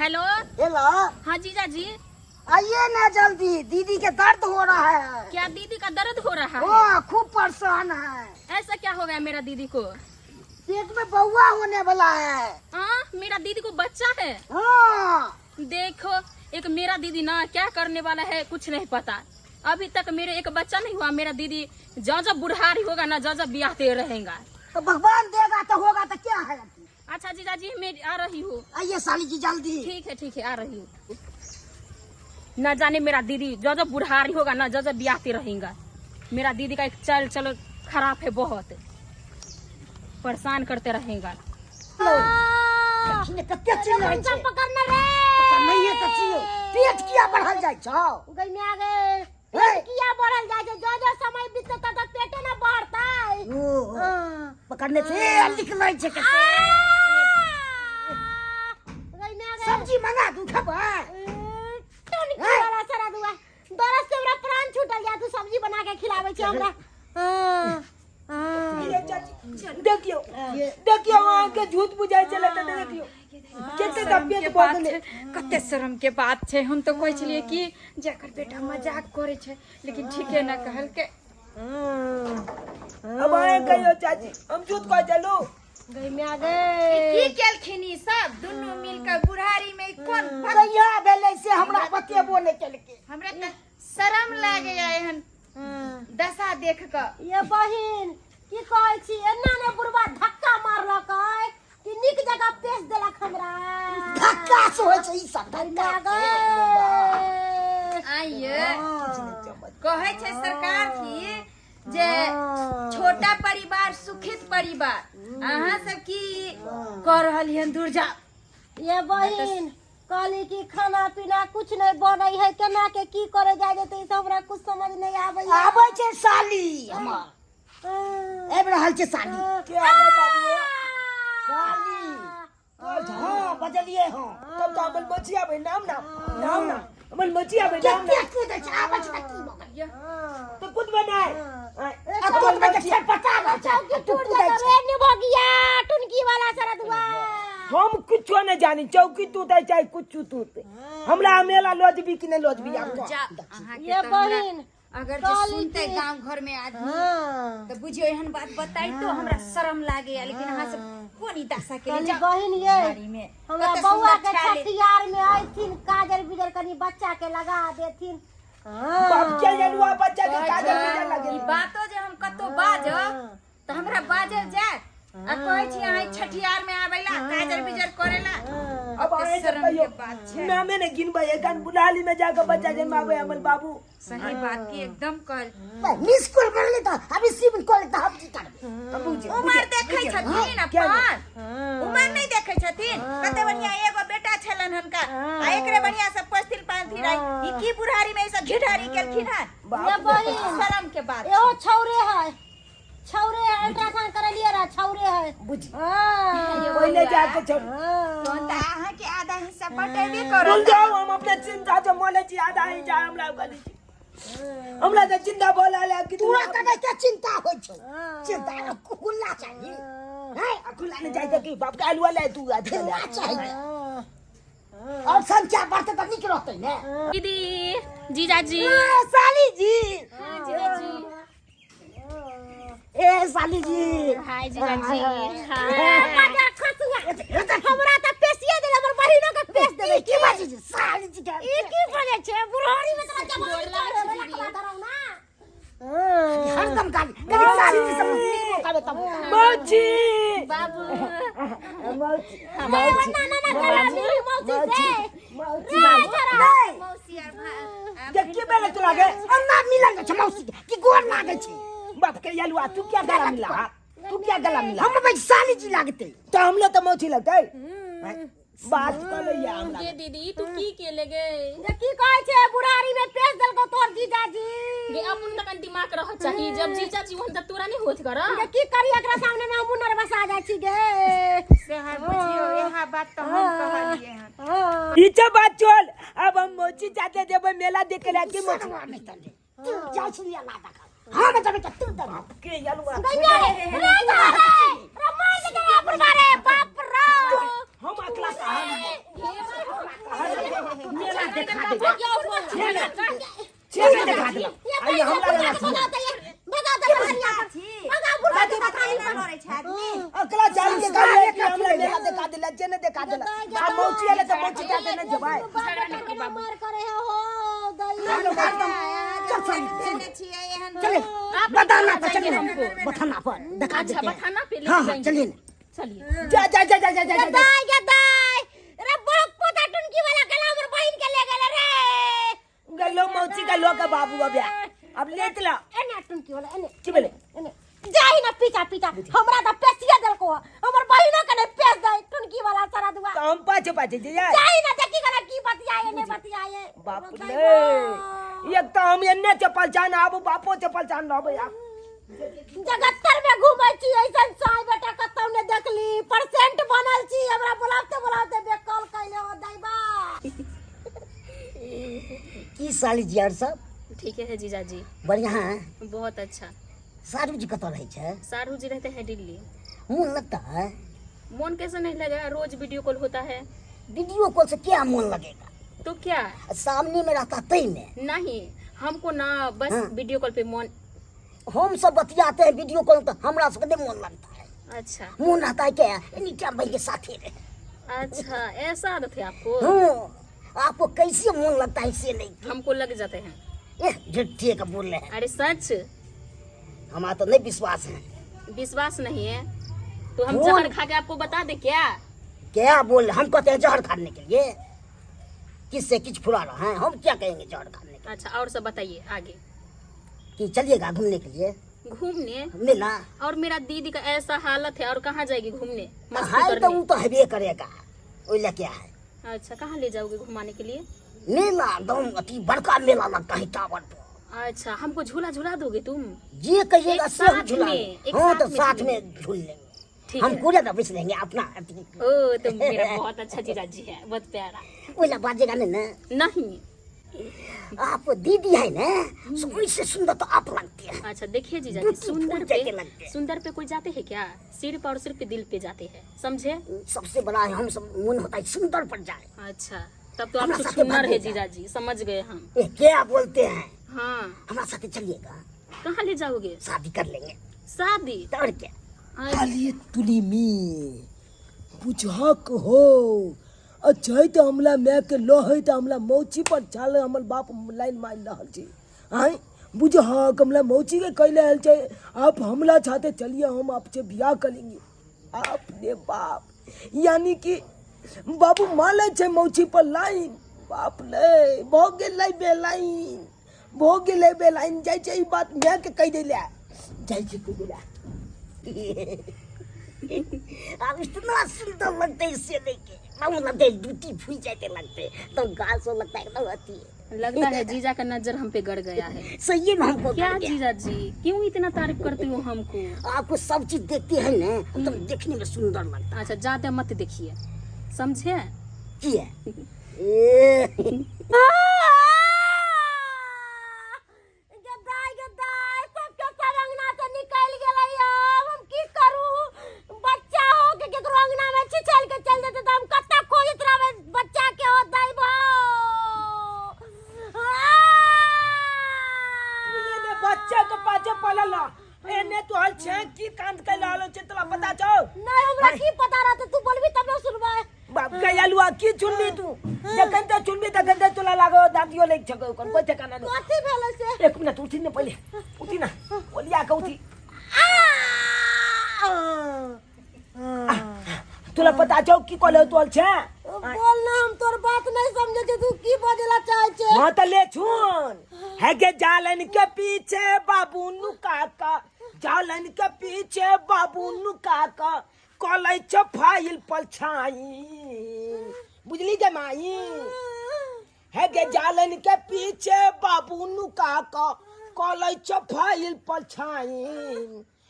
Hello. Hello. हाँ जीजा जी। आइए ना जल्दी, दीदी के दर्द हो रहा है। क्या दीदी का दर्द हो रहा है? हाँ, खूब परेशान है। ऐसा क्या हो गया मेरा दीदी को? पेट में बउआ होने वाला है। हाँ, मेरा दीदी को बच्चा है। हाँ। देखो एक मेरा दीदी ना क्या करने वाला है कुछ नहीं पता। अभी तक मेरे एक बच्चा नहीं हुआ। मेरा दीदी जब जब बुढ़ारी होगा ना जब जब ब्याहते रहेगा। तो भगवान देगा तो होगा तो क्या है। अच्छा जीजाजी मैं आ रही हूँ। आइए साली जी जल्दी। ठीक है ठीक है आ रही हूँ। न जाने मेरा दीदी जब जब बुढ़ारी होगा ना जब जब ब्याहते रहेगा। मेरा दीदी का एक चल चलो खराब है, बहुत परेशान करते रहेगा। देखी ने कते चिल्लाइ छै। पकड़ने रे। पकड़नैये तऽ छियौ। पेट किया बढ़ल जाइ छौ? गई में आ गए। हे। पेट किया बढ़ल जाइ छै? जो जो समय बीतते तत तत पेटे ना बढ़तै। ओ, हाँ। पकड़ने छै, ए, निकलै छै कते। गई में आ गए। सब्जी मंगा दू खेबै? टोन की वाला सारा दुआ। दरद से हमरा प्राण छूटल जाय, तू सब्जी बना के खिलाबै छै हमरा। हाँ, हाँ। ये चाची, देखियो देखियो अहाँके झूठ बुझाइ छलै तऽ देखियो कते शरम तबियत के भऽ बात गेलै। छै, कते शरम के बात छै। हम तो कहै छलियै कि जकर बेटा मजाक करे छै, लेकिन ठीके न कहलकै। अब अहाँ कहियो चाची, हम झूठ कहै छलहुँ? गई में आ गए। की केलखिन ई सब दुनू मिल के बुढ़ारी में? ई कोन कहिया भेलै से हमरा बतेबो नहि केलकै। हमरा तऽ शरम लागैया एहन दशा देख कऽ। ये बहिन की कहै छी, एना ने बुढ़बा धक्का मारलक कि नीक जगह पेश देलक हमरा। धक्का से होइ छै ई सब, धक्का से। आइये कहै छै सरकार की जे छोटा परिवार सुखित परिवार। अहाँ सब की कऽ रहल हन? दूर जा। ये बहिन कहली कि खाना पीना कुछ नहीं बनै है, केना के की करे जाय जेतै से हमरा कुछ समझ नहीं आबै। आबै छै साली हमर, आबि रहल छै साली। के आबै बाबू? साली, हाँ बजलिए। हाँ तब तऽ हमर मछी आबै, नाम नाम नाम नाम हमर मछी आबै, नाम कते नाम। कुदै छै? आबै छै तऽ की भऽ गेलै? तऽ कुदबै नहि। आ कुदबै तऽ छटपटा रहल छै। चौकी तू टूट कुदै जेतौ छै। रे निभोगिया टुनकी वाला सरदुआ। हम कुछो नहि जानी, चौकी टूटे चाहे कुछ टूटे, हमरा मेला लऽ जेबी कि नहि लऽ जेबी आब कह। जा अहाँके ये तऽ हमरा बहिन अगर जे कहली सुनते कि- गांव घर में आदमी हाँ। तऽ बुझियौ एहन बात बताई तो हमरा शरम लागैया, लेकिन अहाँ सब कोन ई दशा के कहली बहिन ये बुढ़ारी में हमरा कते बौआ सुंदर के छाले। छठियार में अयथिन, काजर बिजर कनी बच्चा के लगा देथिन। हाँ। बाप के जलुआ बच्चा के काजल बिजल लगे। ई बातो जे हम कतौ बाजब तऽ हमरा बाजल जायत? आ कहै छी अहाँ ई छठियार में आबैला काजर बिजर करेला। अब अहाँ सब शरम कहियो के बात छै। नामे ने गिनबै, एखन बुढ़ाली में जाके बच्चा जन्माबै हमर बाबू। सही बात की एकदम कहल। मिस कॉल करले तऽ अभी सिम कॉल तऽ हम की करबै? उमर देखै छथिन क्या अपन उमर नहीं देखै छथिन। कते बढ़िया एगो बेटा छलन हुनका आ एकरे बढ़िया से पोसथिन पालथिन, आई ई की बुढ़ारी में ई सब घिढारी केलखिन हन। ये बहिन शरम के बात। एहो छौरे है, छौरे है, अल्ट्रासाउंड करेलिए रहा, छौरे है। बुझ हाँ। पहिले जाके छोड़। तहन तऽ अहाँके आधा हिस्सा बटेबे बोल करत। जाओ, हम अपने चिंता से मरे छी, आधा ही जा हमरा गली छी, हमरा तऽ चिंता बोला ले कि तोरा कने के चिंता होइ छौ? चिंता खुला चाही। हैं? खुला नहीं जाए कि बाप के आलू ले तू आज। खुला चाही और संख्या बढ़तै तऽ नीक रहतै ने। दीदी, जीजाजी। ए, साली जी। हाँ जीजाजी। ए साली जी। हाय जीजाजी, हाय। बाजा खसुआ, हमरा तऽ पेशिए देले, हमर बहिनो के पेश देले। की बाजी जी, साली जी के ई की बजै छै? बुढ़ारी में तोरा जवानी चढ़े वाला कला धरौ ना। हरदम गाली कभी साली जी सब नीमो करे तब। मौची। बाबू। मौची। ना ना ना, गला मिली मौसी से। मौची। रे छोरा। नहीं। मौसी आर देख के बेले तोरा के अन्ना मिलल छै मौसी के कि गोर लागै छै। बाप के यलुआ, तू क्या गला मिला? तू क्या गला मिला? हमरा भाई साली जी लागतै। तो हमलो तो मौची लगतै, बात कर लिया हमरा। गे दीदी, तू की केले गे? जे की कहै छै, बुढ़ारी में पेश देलको तोर जीजाजी। गे अपन तकन दिमाग रह चाही, जब जीजाजी ओहन त तोरा नहीं होत कर। जे की करी, एकरा सामने में हमहूँ नर्वस आ जाइ छी गे। से है बुझियौ इएह बात तऽ हम कहलियै हन। हाँ। ई तो बात चल, अब हम मौची जाते जेबै मेला देखे ला की मौची। सरवा नहि तले तू जाइ छली अल्लाह देखा, हम जबै तऽ तू देबा। के यलुआ। रे रे रे, रे मार दे रे बुढ़वा रे, बाप रे। हम अकेला कहाँ मेला देखा दे छेना देखा दे आइए हमरा लगा अकेला जान के गाड़ी के हमरा मेला देखा देला जेने देखा देला आ मौची आले त मौची जाते न जबाय मार करे हो दई चल साली चले बताना पर चलिए हमको बताना पर दिखा अच्छा देते हैं बताना पे हाँ लेके हाँ जाएंगे चलिए ना चलिए जा जा जा जा जा जा जा गदाई गदाई रे बोक पोता टुनकी वाला गला हमर बहिन के ले गेले रे गलो मौची का लोग बाबू अब अब लेत ला एने टुनकी वाला एने की भेलै एने जाही ना पीछा पीछा हमरा त पेसिया देलको हमर बहिनो के नै पेस दे टुनकी वाला सारा दुआ त हम पाछे पाछे जे जाए जाही ना देखी गला की बतियाए ने बतियाए बाप रे एक तो हम एन्ने चपल चान आबू बापो चपल चान रहबै आब जगत्तर में घूमै छी ऐसन साई बेटा कतौ ने देखली परसेंट बनल छी हमरा बुलावते बुलावते बेकल कैले हो दैबा की साली जी और सब ठीक है जीजा जी बढ़िया है बहुत अच्छा सारू जी कतऽ रहै छै सारू जी रहते हैं दिल्ली मोन लगता है मन कैसे नहीं लगा रोज वीडियो कॉल होता है वीडियो कॉल से क्या मन लगेगा तो क्या सामने में रहता तई में नहीं हमको ना बस हाँ। वीडियो कॉल पे मन हम सब बतियाते हैं वीडियो कॉल तो हमरा सबके नहीं मन लगता है अच्छा मन रहता है क्या नीचा भाई के साथी रहे अच्छा ऐसा आदत है आपको हम्म, आपको कैसे मन लगता है इसे नहीं हमको लग जाते हैं एह, झूठे का बोल रहे हैं अरे सच हमारा तो नहीं विश्वास है विश्वास नहीं है तो हम कौन? जहर खा के आपको बता दे क्या क्या बोल रहे हम कहते हैं जहर खाने के लिए किससे किस फुरा रहा है हम क्या कहेंगे जहर खाने के अच्छा और सब बताइए आगे कि चलिएगा घूमने के लिए घूमने मेला और मेरा दीदी का ऐसा हालत है और कहाँ जाएगी घूमने मस्ती है तो करने वो तो हबे करेगा ओहि क्या है अच्छा कहाँ ले जाओगे घुमाने के लिए मेला एकदम अति बड़का मेला लगता है टावर पर अच्छा हमको झूला झूला दोगे तुम जे कहिएगा एक से हम साथ झूला में, एक हाँ साथ तो में साथ झूलेंगे। में झूल लेंगे ठीक हम है कूड़े में बैठ लेंगे अपना अथी। ओ तुम मेरा बहुत अच्छा जीजाजी है बहुत प्यारा ओला बाजेगा नहीं ना नहीं आप दीदी है ना सो इससे सुंदर तो आप लगती है अच्छा देखिए जीजाजी ब्यूटीफुल सुंदर जगह पे लगते हैं। सुंदर पे कोई जाते हैं क्या सिर्फ और सिर्फ दिल पे जाते हैं समझे सबसे बड़ा है हम सब मन होता है सुंदर पर जाए अच्छा तब तो आप हमरा साथे सुंदर है भागेगा। जीजाजी समझ गए हम ये क्या बोलते हैं हाँ हमारे साथ चलिएगा कहाँ ले जाओगे शादी कर लेंगे शादी तो और क्या खाली तुलिमी बुझक हो अच्छा तऽ हमरा मायके लहै तऽ हमरा मौची पर छाल हमर बाप लाइन मारि रहल छै आँय बुझहक हमरा मौचीके कैले आयल छै आप हमरा छाते चलिए हम आपसे बियाह करेंगे आप ने बाप यानी कि बाबू मालै छै मौची पर लाइन बाप रे भऽ गेलै बेलाइन भऽ गेलै बेलाइन जाइ छै ई बात मायके कहि दै लए जाइ छै कहि दै लए आप इतना सुंदर लगते हैं इसे लेके हम लगते हैं ब्यूटीफुल जैसे लगते हैं तो गाल सो लगता है एकदम अति है। लगता है जीजा का नजर हम पे गड़ गया है सही में हमको क्या कर गया। जीजा जी क्यों इतना तारीफ करते हो हमको आपको सब चीज देखते हैं ना एकदम देखने में सुंदर लगता अच्छा ज्यादा मत देखिए समझे है की है ए, गदाय गदाय सबके सब अंगना से निकल गेलै आब हम की करू बच्चा हो के केकरो अंगना में छिछल के चल जेतै तऽ हम कतऽ खोजैत रहबै बच्चा के हो दैबो एने बच्चा के पाछे पड़ल ह। एने तोहर छे की कांड कैल रहल छै तोरा पता छौ नहि हमरा की पता रहतै तू बोलबी तब ने सुनबै बाप के आलुआ की चुनबी तू जखन ते चुनबी तखन ते तोला लागो दाँतियो लागि छको ओकर कोई ठिकाना नहीं कथी भेलै से एक मिनट उठी ने पहिले उठी ना ओलिया के उठी तोला पता छौ की कहले तोल छे बोल ना हम तोर बात नहीं समझे छी तू की बजेला चाहे छे हाँ तो ले छून है के जालन के पीछे बाबू नु काका जालन के पीछे बाबू नु काका कलै छ फाइल पर छाई बुझली गे माई है गे जालन के पीछे बाबू नुका क कलै छ फाइल पर छाई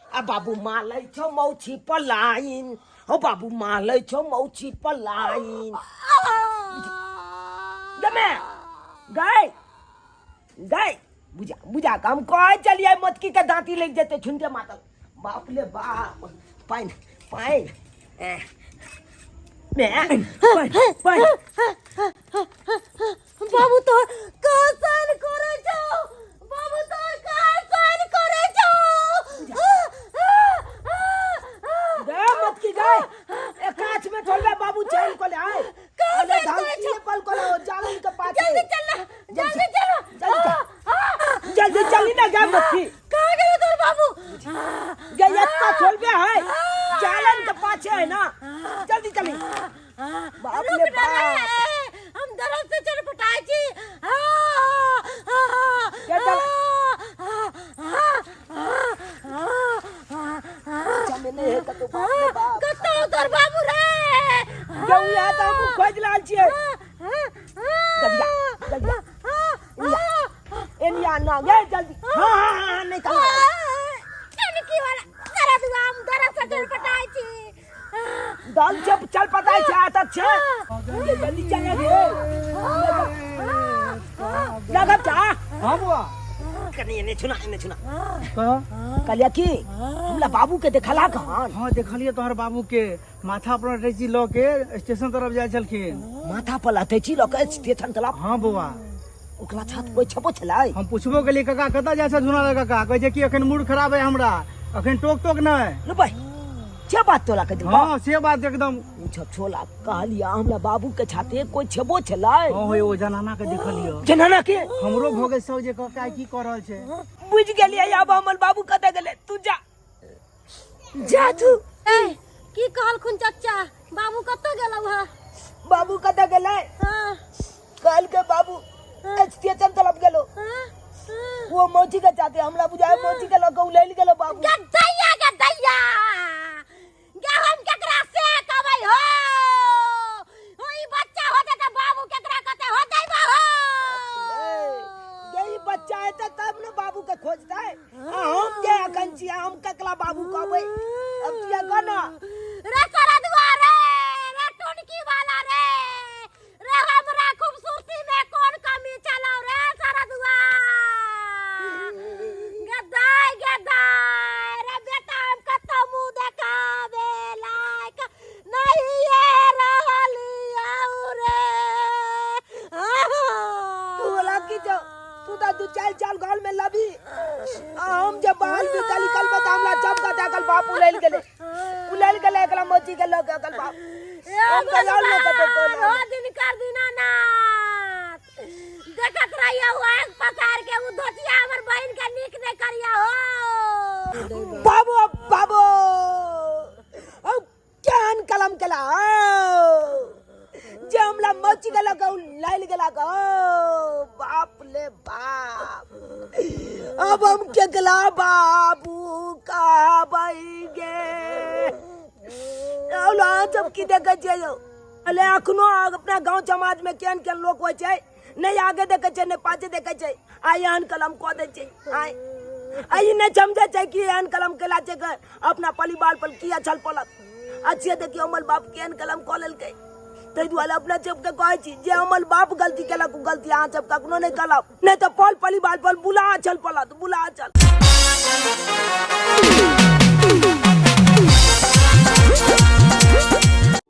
आ बाबू मालै छ मौछी पर लाइन हो बाबू मालै छ मौछी पर लाइन गमे गाय गाय बुझा बुझा के हम कहै चलिए मोटकी के दाँती लागि जेतै छुनते मातल बाप ले बाप पानि पानि एह। मैं पढ़ पढ़ बाबू तो कसन करे छौ बाबू तो कसन करे छौ गए मत की गए ए कांच में थोड़े बाबू चैन को ले आए अरे धान की पल को ले जालन के पाछे जल्दी चल ना जल्दी चल जल्दी चल जल्दी चली ना गए मत की कहाँ गेलो तोर बाबू गए इतना थोड़े है जालन के पाछे है ना जल्दी चली बाप रुक रे ना रे बाप हम दरद से चटपटाई छी क्या चल अच्छा में नहीं है कतो बाप रे बाप कतौ तोर बाबू रे गऊ या तो हम खोज लाल छियै जल्दी आ जल्दी आ एनिया ना गे जल्दी हां हां हां नहीं कल चनकी वाला दरद हुआ हम दरद से चटपटाई छी दाल जब चल पता है क्या आता छे ये जल्दी चल रे लगा क्या हाँ बुआ कनी एने छुना एने छुना कह कहलिया की हमरा बाबू के देखला कहान हाँ देखलिए तोहर बाबू के माथा पर अटैची लऽ के स्टेशन तरफ जाइ छलखिन माथा पर अटैची लऽ के स्टेशन तरफ हाँ बौआ ओकरा छत कोई छपो छलै हम पुछबो केलिए काका कतऽ जाइ छह झुना काका कहै छै कि एखन मूड खराब है हमरा एखन टोक टोक नहि रे भाई छे बात तोरा के दिलबा हाँ से बात एकदम पूछब छोला कहलिया हमरा बाबू के छाते कोई छेबो छलै हाँ हो ओ जनाना के देखलियो जनाना के हमरो भऽ गेल सब जे काका की कऽ रहल छै बुझ गेलियै आब हमर बाबू कतऽ गेलै तू जा जा तू ए की कहलखुन चचा बाबू कतऽ गेलौ हँ बाबू कतऽ गेलै हाँ कहल के बाबू स्टेशन तरफ गेलो हाँ हाँ वो मौची के चाहते हमरा बुझाए मौची के लऽ के उलैल गेलो बाबू गदैया गदैया गे हम केकरा से कहबै हो हो ई बच्चा होतै तऽ बाबू केकरा कहतै हो दैबा हो ये ई बच्चा हेतै तब ने बाबू के खोजतै आ हम जे अखन छियै हम केकरा बाबू कहबै अब किया कह ना रे सरदुआ रे रे टुनकी वाला रे रे हमरा खूबसूरती में कौन कमी चलो रे सरदुआ गदाई गदाई रे बेटा हम कतौ मुंह देखाबे लायक नहीं ये रहलियौ रे तू बोला की जो तू तो दू चार चाल घर में लबी आ हम जब बाहर निकल निकल में तो हमरा जब का कल बाप उलैल गेले उलैल गेले एकरा मोची के लग कल बाप हम तो जान न कतो कोन हो दिन कर दीनानाथ देखत रहिया वो आँख पसार के उ धोतिया हमर बहिन के नीक नहीं करिया हो बाबू बाबू औ केहन कलम केला जे हमरा मच गेला कहू लाइल गेला कहो बाप ले बाप अब हम केकला बाबू का गे अहाँ सब की देखै छियै यौ अले अखनो अपना गाँव समाज में केहन केहन लोक होइ छै नहि आगे देखै छै नहि पाछे देखै छै आइ एहन कलम कऽ दै छै आइ आ ई नहि समझै छै कि एहन कलम केला छै कि अपना परिवार पर किया छल पड़त अच्छे देखियौ हमर बाप केहन कलम कऽ लेलकै ताहि दुआरे अपना सबके कहै छी जे हमर बाप गलती केलक ओ गलती अहाँ सब कखनो नहि करब नहि तऽ पल परिवार पर बुला छल पड़त बुला छल